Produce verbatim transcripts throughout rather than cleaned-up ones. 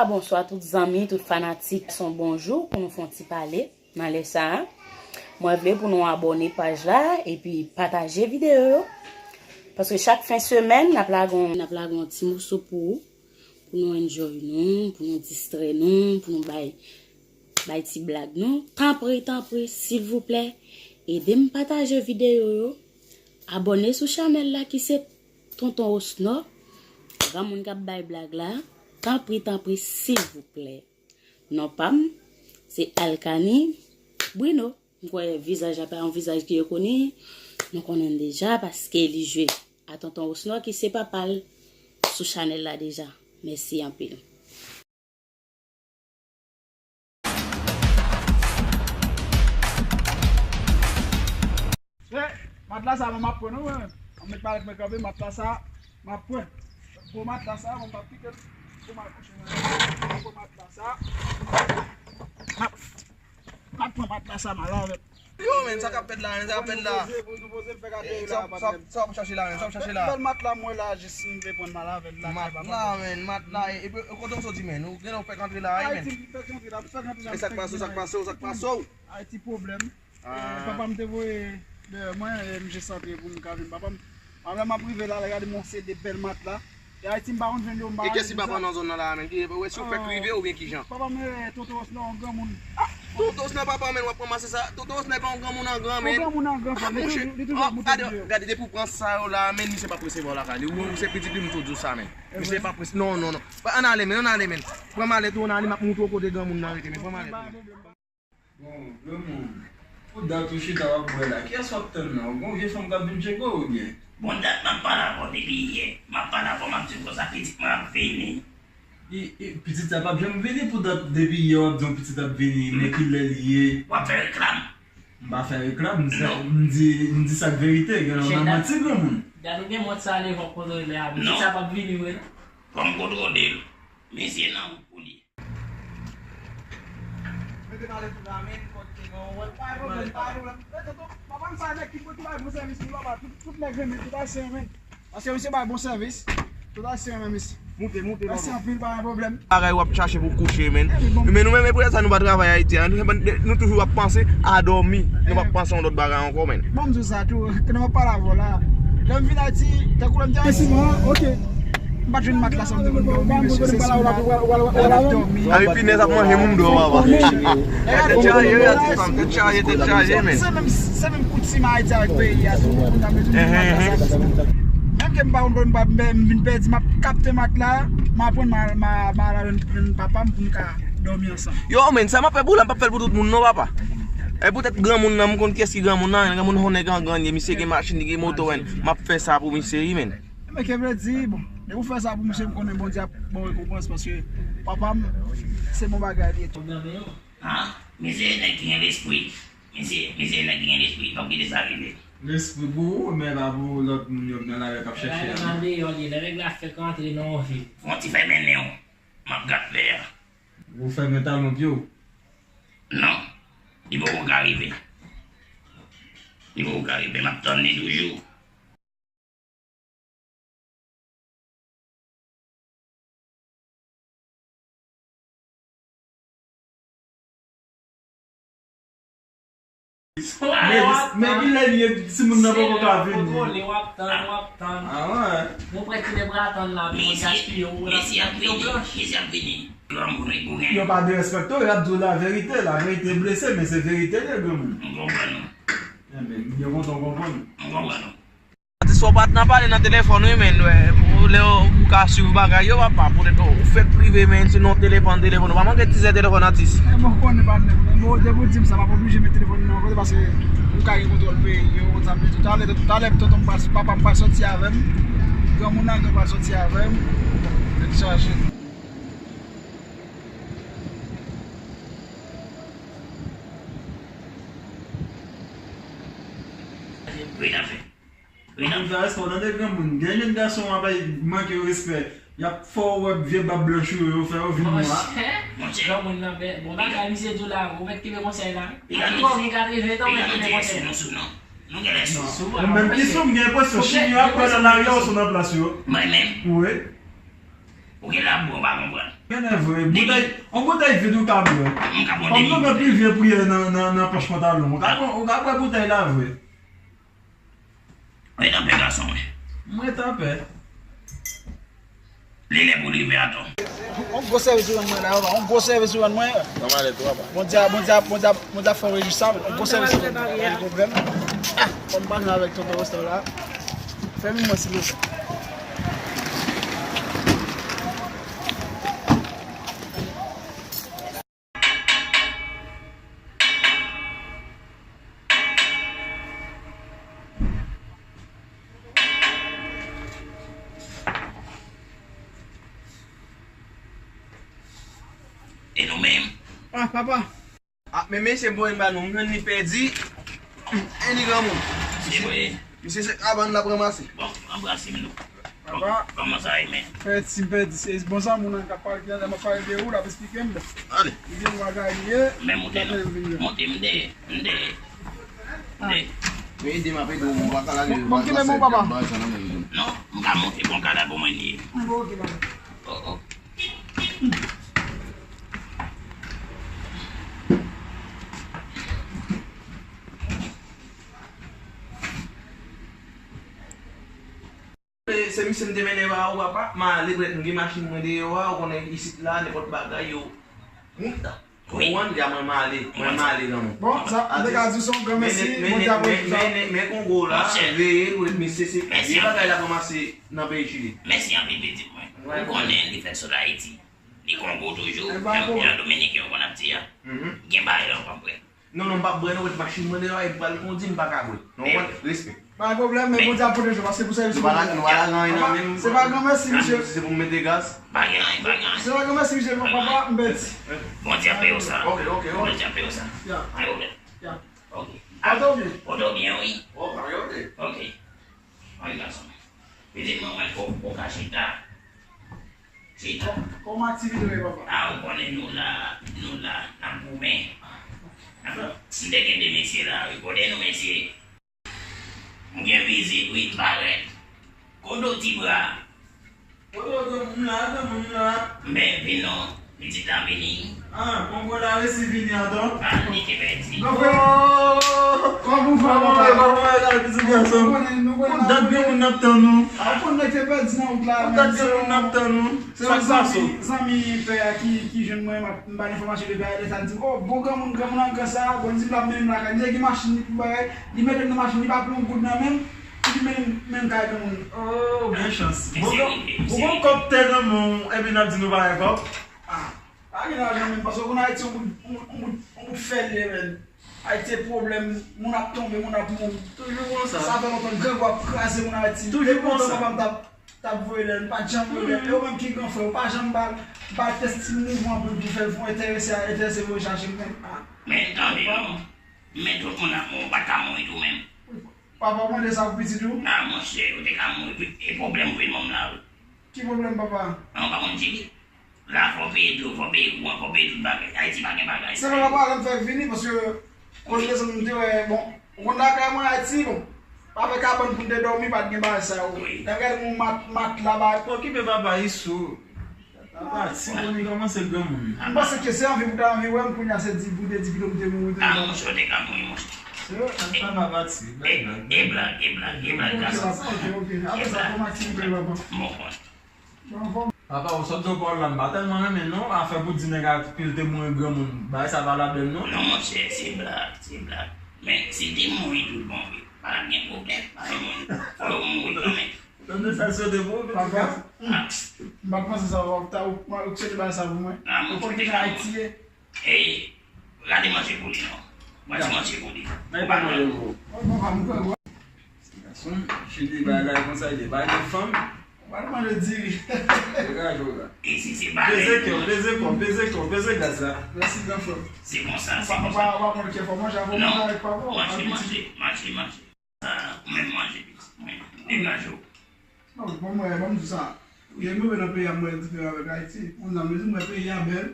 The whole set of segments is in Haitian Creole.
Bonswa tout zanmi, tout fanatik, se yon bonjou pou nou fè yon ti pale nan lè sa a. Mwen vle pou nou abòne paj la epi pataje videyo yo. Paske chak fen semèn, n ap lage yon, n ap lage yon ti moso pou ou, pou nou enjoy nou, pou nou distrè nou, pou nou bay, bay ti blag nou. Tanpri, tanpri, silvouplè, ede m pataje videyo yo. Abòne sou chanèl la ki se Tonton Osnò, granmoun k ap bay blag la. Tanpri, tanpri, silvouplè. Non pa m, se Alkani Bruno. M kwè vizaj la pa yon vizaj ki rekoni. Nou konnen l deja paske li jwe a Tonton Osnò ki se papa l sou chanèl la deja. Mèsi anpil. Eh, matla sa, mwen, m ap pran, non, mwen. An met pale ak mwen kanpe, matla sa, m ap pran. Gwo matla sa, mwen, m ap pike l pou m al kouche, mwen. Gwo matla sa. M ap, m ap pran matla sa, m al avè l. Yo, men, sa k ap fèt la, men, sa k ap fèt la? Pou nou poze, pou nou poze, l fè gade la, sa, sa, sa w ap chache la, men, sa w ap chache la? Bèl matla, mwen la, jis m vle pran m al avè l la. Matla, men, matla, e, e, kote w soti, men? Ou gen lè w fèk antre la, wi, men. Ayiti, m fèk antre la, m fèk antre la. E sa k pase w, sa k pase w, sa k pase w? Ayiti pwoblèm. Ah. Eh, papa m te voye dèyè mwen, eh, m jis antre pou m ka vin. Papa m, apre m ap rive la, gade m yon seri de bèl matla. E Ayiti, m pa konn jwenn yo, m pa... E kiyès ki papa nan zòn nan la, menm? Ki, ou si w fèk rive oubyen kijan? Papa m, eh, Tonton Osnò, yon granmoun. Tonton Osnò, papa, menm, w ap ranmase sa. Tonton Osnò pa yon granmoun angran, menm. Yon granmoun angran, frè m. Li toujou, li toujou ap monte pye. Gade, depi w pran sa yo la, menm, misye p ap resevwa w lakay li. Ou, ou se pitit li, m tou di w sa, menm. Misye p ap resevwa. Non, non, non. Ann ale, menm, ann ale, menm. Pran malèt ou, ann ale, m ap montre w kote granmoun nan rete, menm. Pran malèt ou. Bon, granmoun, pou dat ou chita w ap bwè la, kiyès w ap tann la? Ou gon vye fanm k ap vin tcheke w oubyen? Bon, dat m ap pale avè w depi yè. M ap pale avè w, m ap di w konsa pitit mwen ap vini. E, e, pitit sa p ap janm vini pou dat depi yè w ap di yon pitit ap vini, men kilè l ye? W ap fè reklam? M pa fè reklam, m di, m di, m di sa k verite, gen lè w nan manti, granmoun. Gade ou gen mòt sa lè w ap kontwole a, pitit sa p ap vini vre non. Fò m kontwole l. Mesye nan wout pou li. Mete malèt ou la, men, kòd te gen yon wòl. Pa gen pwoblèm, pa gen pwoblèm. Men, tonton, papa m sa nèg ki, ki bay bon sèvis pou papa. Tout, tout nèg renmen, tout ayisyen renmen. Paske misye bay bon sèvis. Tout ayisyen renmen misye. Moute, moute, mèsi anpil, pa gen pwoblèm. Bagay w ap chache pou kouche, men. Men nou menm, e pou sa nou pa travay Ayiti a. Nou, nou toujou ap panse a dòmi. Nou p ap panse yon lòt bagay ankò, men. Bon, m di w sa tou, ke nou ap pale avè w la. Lè m vin Ayiti, tankou lè m te Ayiti, ok. M pa t jwenn matla sa m te konn dòmi, mesye, se sou la. Avèk pinèz ap manje moun dò, papa. Tèt chaje, wi, a ti fanm, tèt chaje, tèt chaje, men. Se menm, se menm koutim Ayiti avèk peyi a tou, pou ta bezwen jwenn matla sa. Menm ke m pa konn, m pa, m vin pèdi, m ap kapte matla, m ap pran, m al, m al, m al jwenn papa m pou n ka dòmi ansanm. Yo, men, sa m ap fè pou la, m p ap fè l pou tout moun, non, papa. E poutèt granmoun nan, m konn kiyès ki granmoun nan, granmoun yon nèg angran ye, misye gen machin, li gen moto, men. M ap fè sa pou misye, wi, men. Men ke vle di, bon, depi w fè sa pou misye, m konnen Bondye ap ba w rekonpans, paske papa m, se bon bagay li ye tou. Ah, misye nèg ki gen lespri. Misye, misye nèg ki gen lespri. Fòk kite sa rive. Lespri pou ou, men pa pou lòt moun yo k nan lari k ap chèche a, non? Lè nèg la fèk rantre nan yon vil. Fè yon ti fèmen nen w. M ap gad lè a. Ou fèmen talon pye w? Non. Li poko ka rive. Li poko ka rive. M ap tann li toujou. Men, men kilè li ye, timoun nan poko ka vini. Kontwole, w ap tann, w ap tann. Ah, wè. Mwen prèske deja tann la, pou mwen gaspiye ou, w ap tann yon blanch. Mesye ap vini. Granmoun, wi, pou gen. Yo pa derespekte w, y ap di w laverite. Laverite blese, men se verite li ye, granmoun. M konprann ou. Enben, m byen kontan w konprann. M konprann ou. Atis, fò w pa t nan pale nan telefòn, wi, men, wè, pou lè w, ou ka swiv bagay yo, papa, poutèt ou fèk prive, men, se nan telefòn, telefòn, ou pa manke tizè telefòn, atis. E bon, konnen, patnè, bon, depi w di m sa, m ap oblije met telefòn nan an kote, paske ou ka gen kontwòl peyi yo, ou konn sa m vle di. Talè, talè, tonton m pral, papa m pral sòti avè m, granmoun nan pral sòti avè m, tèt chaje. Wi, nan fè. Wi, nan fè respè w tande granmoun. Gen jèn gason w ap bay manke yo respè. Y ap fè w wè vye bab blanch ou yo, yo fè yo vin nwa. Monchè, monchè. Granmoun nan, men, bon bagay, misye di w la, ou mèt kenbe konsèy la. Li ka trese, li ka trese, ou mèt kenbe konsèy la. Nou sou, non. Nou genlè sou. Ou menm ki sou, m gen enpresyon, chimyo ap pran nan lari a, ou sou nan plas yo. Mwen menm. Wi. Ou genlè ap bon, pa konprann. Genlè vre. Boutèy, yon boutèy vid ou ka bwè. M ka pran de lit. Kòm nou gen plivyè priyè nan, nan, nan pòch pantalon. Ou ka pran, ou ka bwè boutèy la vre. Ret anpè gason mwen. M ret anpè. Li lè pou li rive atò. Yon gwo sèvis ou rann mwen la, papa. Yon gwo sèvis ou rann mwen. Bondye, Bondye, Bondye, Bondye ap fè w rejwi sa. Yon gwo sèvis ou rann mwen. Pa gen pwoblèm. Ah, fò m pale avèk tonton Weston la. Fèmen mwen silvouplè. E nou menm? Ah, papa. Ah, men mesye m voye m ba nou, m jwenn li pèdi. E li granmoun. Se vre. Misye se kabann l ap ranmase. Bon, anbrase m nou. Papa. Kòman sa ye, men? Pèdi, m pèdi. Se bon zanmi w nan k ap pale, ki nan m ap pale de ou, l ap esplike m. Ale. Li gen yon bagay li ye. Men monte non. Monte, m dèyè, m dèyè. M dèyè. Men ede m ap ede w, m pa ka lage. Bon, bon, ki men bon, papa? Non, m ka monte, bon, kala bon mwen li ye. Bon, ok, papa. Oh, oh. Se, se misye m te mennen ba ou, papa. M ale, brèt, m gen machin mwen deyò a, ou konnen isit la, nenpòt bagay yo. Wi. Ou konprann? Ya mwen, m ale, mwen, m ale, granmoun. Bon, sa, m te ka di w se yon gran mèsi, Bondye ap rejwi sa. Men, men, men, men Kongo la, veye l, misye se vye bagay l ap ranmase nan peyi Chili. Mèsi anpil, pitit mwen. Ou konnen li fèt sot Ayiti. Li Kongo toujou, jan, jan Dominiken yo konn ap di a. Gen bagay la ou p ap wè. Non, non, m p ap bwè non, ret machin mwen deyò, e m pral kondi, m pa ka bwè. Non, ou konprann? Respè. Pa gen pwoblèm, men Bondye ap pwoteje w, paske pou sèvis ou pa, nou pa lage anyen nan men m. Se pa gran mèsi, misye. Se pou m mete gaz. Pa gen anyen, pa gen anyen. Se pa gran mèsi, misye, papa, m pèdi. Bondye ap peye w sa. Ok, ok, ok. Bondye ap peye w sa. Ya. Pa gen pwoblèm. Ya. Ok. Pote w byen. Pote w byen, wi. Oh, pa gen pwoblèm. Ok. Ann gason. Pitit mwen, mwen, ou, ou ka chita. Chita. Kòman aktivite yo ye, papa? A, ou konnen nou la, nou la, n ap goumen. M te gen de mesye la, wi. Kote nou, mesye? M gen vizit, wi, m parèt. Kote w, ti bra? Kote w, granmoun la, granmoun la? Men, vin non. Pitit la vini. Ah, Kongo la resi vini ankò. Ah, li te pèdi. Granfrè, kòman w fè, papa? Kòman w ye, pitit gason? Nou konnen, nou konnen. Konn dat granmoun n ap tann ou. Ah, ou konn nèg te pèdi nan wout la. Konn dat granmoun n ap tann ou. Sa k pase w? Se yon zanmi, zanmi pè a ki, ki jwenn mwen, m ap, m ba l enfòmasyon de pè a, lè sa l di m, "Oh, bon granmoun, granmoun an gran sa, bon, li di m l ap mennen m lakay, li te gen machin li pou bagay, li mete m nan machin, li pa pran yon goud nan men m, li mennen m, mennen m kay granmoun." Oh, gen chans. Bon, bon, bon kòb te nan men w, epi n ap di nou pa gen kòb. Ah, pa gen lajan menm, paske ou konn Ayiti, yon bout, yon bout, yon bout, yon bout fè li ye, menn. Ayiti se pwoblèm, moun ap tonbe, moun ap mouri. Toujou konsa. Sa fè lontan grangou ap kraze moun Ayiti. Toujou konsa. Epi lontan papa m t ap, t ap voye lè, li pa t janm voye lè. E ou menm ki gran frè, ou pa janm ba l, ba l tès ti mouvman pou l, pou l fè l fon enterese a, enterese voye chache l menm. Ah. Men tande non. Men tout moun ap mouri, ou pa t ka mouri tou menm. Papa, ou mande sa pou pitit ou? A, monchè, ou te ka mouri, wi. E pwoblèm ou vin ban m la, wi. Ki pwoblèm, papa? An, ou pa konn di li? La, fò w peye dlo, fò w peye kouran, fò w peye tout bagay. Ayiti pa gen bagay sa yo. Se pa pwoblèm fè vini, paske kote zanmi m te wè, bon, ou konn lakay mwen Ayiti, bon, pa fè kabann pou n te dòmi, pa t gen bagay sa yo. Wi. Lè m gade yon mat-, matla, bagay. Okipe papa Isou. Papa, ti moun li kòmanse granmoun. M panse ke se anvi pou ta anvi wè m kounye a, se di pou te di pito m te mouri tou. A, monchè, ou te ka mouri, monchè. Se vre? Papa pati. E blag, e blag, e blag, e blag, gason. Ok, papa, ok, ok. Apre sa, kòman ti moun papa? Bon, bon. Papa, ou sot do pawòl la, m pa tèlman renmen non, afè pou di nèg a pil te mouri granmoun, bagay sa pa ladann non. Non, monchè, se blag, se blag. Men, si l te mouri tout bon vre, pa t ap gen pwoblèm, pa gen moun. Fò yo mouri kanmenm. Tande sa l swete pou ou, pitit gason. Papa, m pa t panse sa, w ta, w, w swete bagay sa pou mwen. Ou konn kijan Ayiti ye? Ey, rale manje pou li non. Manje manje pou li. Ou pa manje pou ou. Ti gason, Chili bagay konsa ye, pa gen fanm. Ou pa manje diri. Degaje w la. Isi se pa peze kè w, peze kò w, peze kò w, peze gaz la. Mèsi gran frè. Se konsa, se konsa. Papa, papa, manje, manje, manje, manje. Sa, ou menm manje, pitit mwen. Degaje w. Non, bon, mwen, ban m di sa. Gen move nan peyi a, mwen diferan avèk Ayiti. Moun nan, mwen di, mwen, peyi a bèl.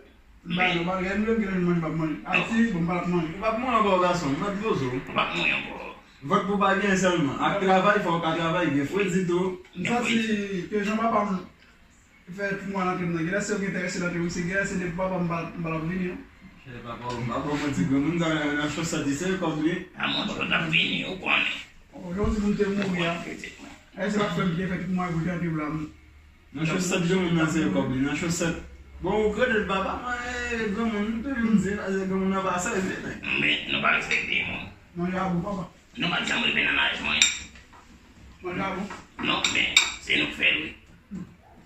M pa, non, pa gen manje, m gen manje, m ap manje. Ayiti, bon, m pa t ap manje. Ou p ap mouri ankò, gason, m ap poze w. Ou p ap mouri ankò. Vant pou pa gen sèlman. Ak travay, fò w ka travay, gen fredi tou. M santi ke jan papa m Fè tout mwa nan tèm nan. Genlè se ou ki enterese nan tèm, se genlè se depi papa m pa m pa t ap vini non. Chè papa ou m pa bon mwen di granmoun sa nan chòch sa di se kòb li. A monchè ou t ap vini ou konnen. Ou di pou m te mouri a. Èske se pa t fè m byen fè tout mwa pou tande w la m. Nan chòch sèt granmoun nan se kòb li nan chòch sèt. Bon ou krede l papa mwen granmoun m toujou m di pase granmoun nan pa sèzi nèg. Men nou pa respekte moun. Manje a bon papa. Nou pa t janm rive nan laj mwen. Manje a bon. Non men se nou k fè l wi.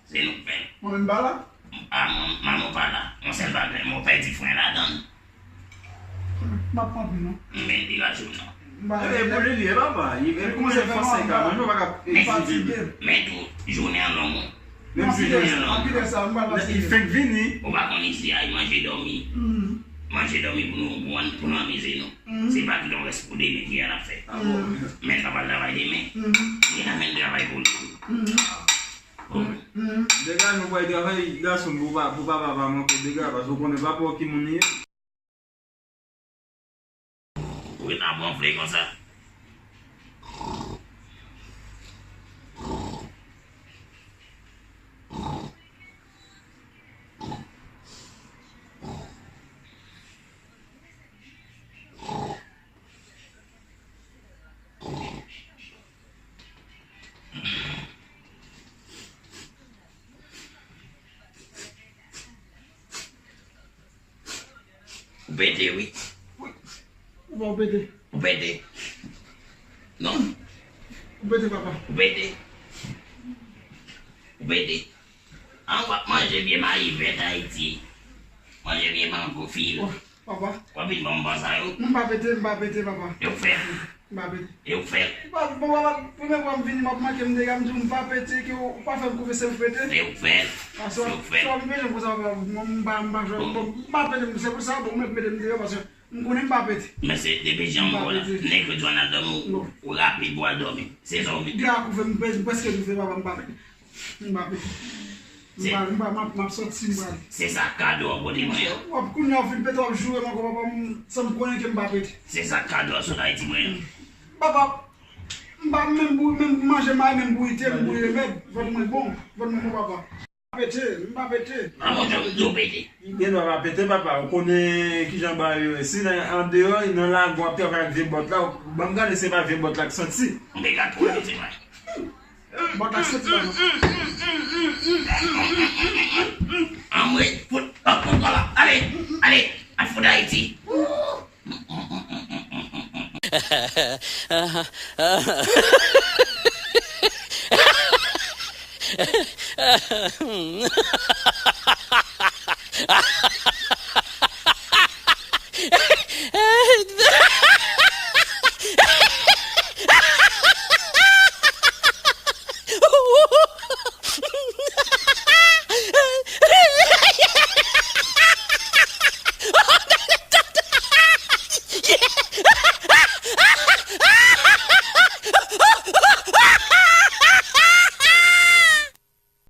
Se nou k fè l. Mwen menm pa la. A manman pa la. Yon sèl bagay mwen pèdi fren ladan l. M ap kanpe non. Men li raje w non. Ebyen pou li li e papa. Li vin kouze fòs sa li ka manje ou pa ka egzije li. Men tou jounen an long wi. Menm si jounen an long. Li fenk vini. Ou pa konn isi a li manje dòmi. Manje dòmi pou nou pou nou amize nou. Se pa kite yon rès pou demen ki a l ap fè. Men l pa pral travay demen. Li ka jwenn travay pou li. Dega nou pral travay gason pou pa pou papa pa manke dega paske ou konnen papa w ki moun li ye. Ou ret ap wonfle konsa. Ou pete wi. Ou pa ou pete. Ou pete. Non. Ou pete papa. Ou pete. Ou pete. An w ap manje vye mayi vèt Ayiti. Manje vye mango fil. Papa. W ap vin ban m ban sa yo. M pa pete, m pa pete papa. Yo fè. M pa pete. Yo fè. Bon papa, premye fwa m vini m ap manke m dega m di w m pa pete ke w pa fè m konfyans se m pete. Yo fè. Yo fè. Sa w vin pete m konsa papa, m pa m pa jwe m pa pete se pou sa bon mwen mete m deyò paske m konnen m pa pete. Men se depi jan m wè w la, nèg yo di w al dòmi ou rapid pou al dòmi. Se sa w vin. Dega kouve m prèske kouve papa m pa pete. M pa pete. M pa, m pa, m ap, m ap sòti, m pral. Se sa kado an pote mwen an. W ap kounye a w fin pete, w ap joure m ankò, papa, m, san m konnen ke m pa pete. Se sa kado an sot Ayiti mwen an. Papa, m pa menm bou, menm manje may, menm bouyi te, m bouyi remèd, vant mwen bon, vant mwen bon, papa. M pa pete, m pa pete. A mon Dye, m di w pete. Gen dwa pa pete, papa, ou konnen kijan bagay yo ye. Si nan, andeyò, nan lago, w ap travay ak vye bòt la, ban m gade se pa vye bòt la k santi. M te ka twouve se pa. Bòt la soti la non. Anmwey, fout, hop, hop, hop, ale, ale, al fout Ayiti.